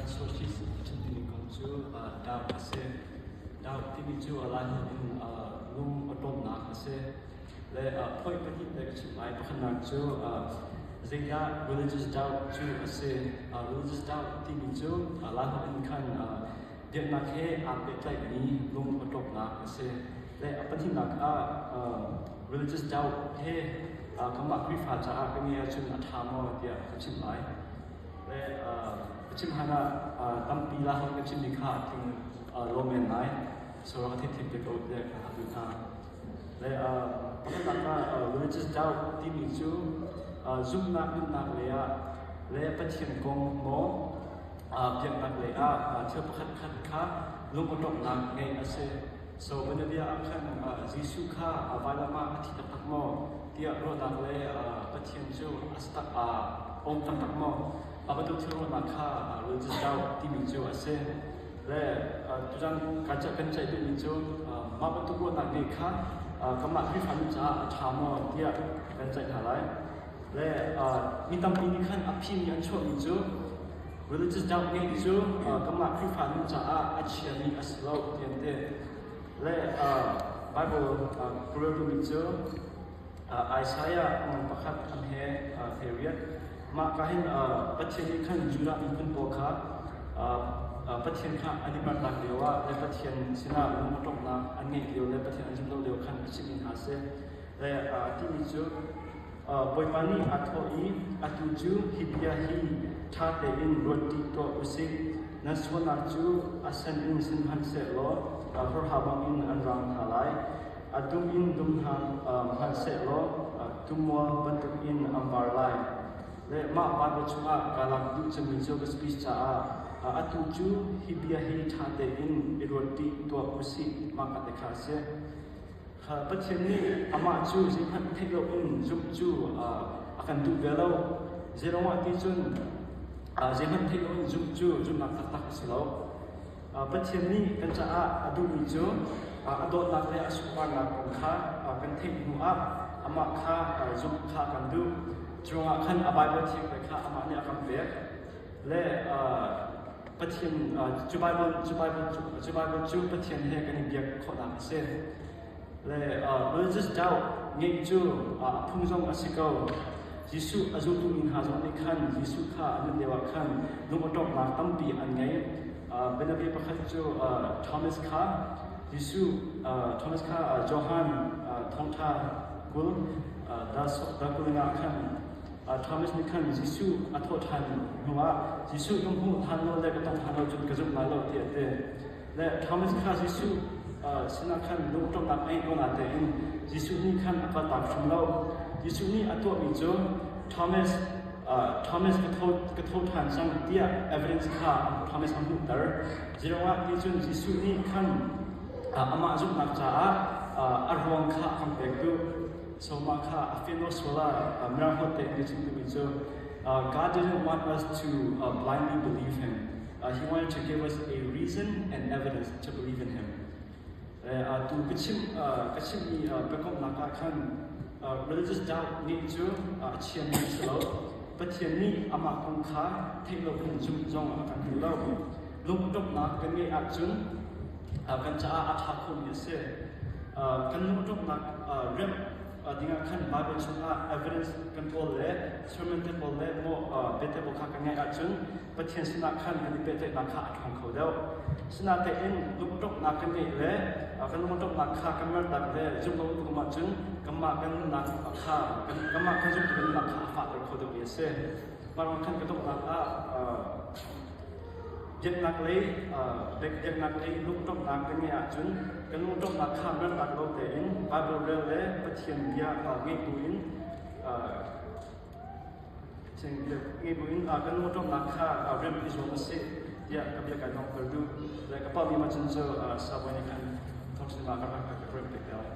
Sources a chim timi kong cu doubt a si. Doubt timi cu a lai holh in lung awṭawmnak a si. Le point pahnih te ka chim lai. Pakhatnak cu zeidah religious doubt cu a si. Religious doubt timi cu lai holh in khan biaknak he aa pehtlaihmi lung awṭawmnak a si. Le a pahnihnak ah religious doubt he kanmah Khrihfa caah ka ngeih ahcun a ṭha maw tiah ka chim lai. Le ka chim hlan ah tampi la ka chimmi kha a tling lo men lai. So ka theihthiam te ko tiah ka hal hna. Le pakhatnak ah religious doubt timi cu zumhnak nunnak lei ah le Pathian kong maw biaknak lei ah thil pakhat khat kha lungawṭawmnak ngeih a si. So bianabia ah khan Jesuh kha vailam ah a thi taktak maw tiah ruahnak le Pathian cu a um taktak maw? A bantuk thil ruahnak kha religious doubt timi cu a si. Le tuzan kan ceih duhmi cu mah bantuk ruahnak ngeih kha kanmah Khrihfa nu caah a ṭha maw tiah kan ceih hna lai. Le mi tampi nih khan a phimi an chuahmi cu religious doubt ngeih cu kanmah Khrihfa nu caah a chiami a si lo ti an ti. Le Bible ka rel duhmi cu Isaiah ngan pakhat an he riat. Mah ka hin Pathian nih khan Judah miphun pawl kha Pathian kha an i mertak lio ah le Pathian sinah lungawṭawmnak an ngeih lio le Pathian an zumh lo lio khan a chimmi hna a si. Le timi cu Bawipa nih aa thawh i atu cu hi bia hi ṭha tein ruat ṭi tuah u sih. Nan sualnak cu a sen in sen hmanhsehlaw hawrha bangin an raang hna lai. A dum in dum hna hmanhsehlaw tummual bantukin an var lai. Le mah Baibal chungah kaa lak duh cemmi cu ka speech caah atu cu hi bia hi ṭha tein i ruat ṭi tuah u sih mah ka te kha a si. Pathian nih amah cu zeihmanh theih loin zumh cu a kan duh ve lo. Zeiruangah ti cun zeihmanh theih loin zumh cu zumhnak taktak a si lo. Pathian nih kan caah a duhmi cu a dawtnak le a sunparnak kong kha kan theih hnu ah amah kha zumh kha kan duh. Curuangah khan a Baibal thiang te kha amah nih a kan pek. Le Pathian cu Baibal cu Baibal cu Baibal cu Pathian he kan i biak khawhnak a si. Le religious doubt ngeih cu a phung zong a si ko. Jesuh a zultu mi hna zong nih khan Jesuh kha an nun lio ah khan lungawṭawknak tampi an ngei. Bianabia pakhat cu Thomas kha Jesuh Thomas kha Johan thawngṭha 20 da 20 ah khan Thomas nih khan Jesuh a thawh ṭhan hnuah Jesuh ka hmuh ṭhan lo le ka tong ṭhan lo cun ka zumh lai lo tiah a ti. Le Thomas kha Jesuh sinah khan lungṭawmnak a ngeih ko natein Jesuh nih khan a kaltak hrim lo. Jesuh nih a tuahmi cu Thomas Thomas ka tho ka tho ṭhan cang tiah evidence kha Thomas a hmuhter. Zeiruangah ti cun Jesuh nih khan amah zumhnak caah a ruang kha a kan pek duh. So mah kha a fino sual ah Mirang holh tein ka chim duhmi cu God didn't want us to blindly believe him. He wanted to give us a reason and evidence to believe in him. Tu ka chim ka chimmi biakomhnak ah khan religious doubt nih cu a chiami a si lo. Pathian nih amah kong kha theih lo in zumh zong a kan duh lo. Lungṭawmhnak kan ngeih ahcun kan caah a ṭha khomi a si. Kan lungṭawmhnak remh dingah khan Bible chungah evidence kan kawl le sermon te pawl le maw bia te pawl kha kan ngaih ahcun Pathian sinah khan kan i pehtlaihnak kha a ṭhawng kho deuh. Sinatein lungṭawmhnak kan ngeih le kan lungṭawmhnak kha kan mertak le zumh lo kan um ahcun kanmah kan nunnak kha kanmah kan zumhtu kan nunnak kha a fahter kho deuhmi a si. Mah ruang khan ka donghnak ah biaknak lei biaknak lei lungṭawmhnak kan ngeih ahcun kan lungṭawmhnak kha mertak lo tein Bible rel le Pathian bia ngeih buin ngeih buin kan lungṭawmhnak kha remh i zuam a si tiah ka bia kai donghter duh. Le ka pa mi ma cun cu Savoy nih khan thawngṭha ka rak ka remh pek lai.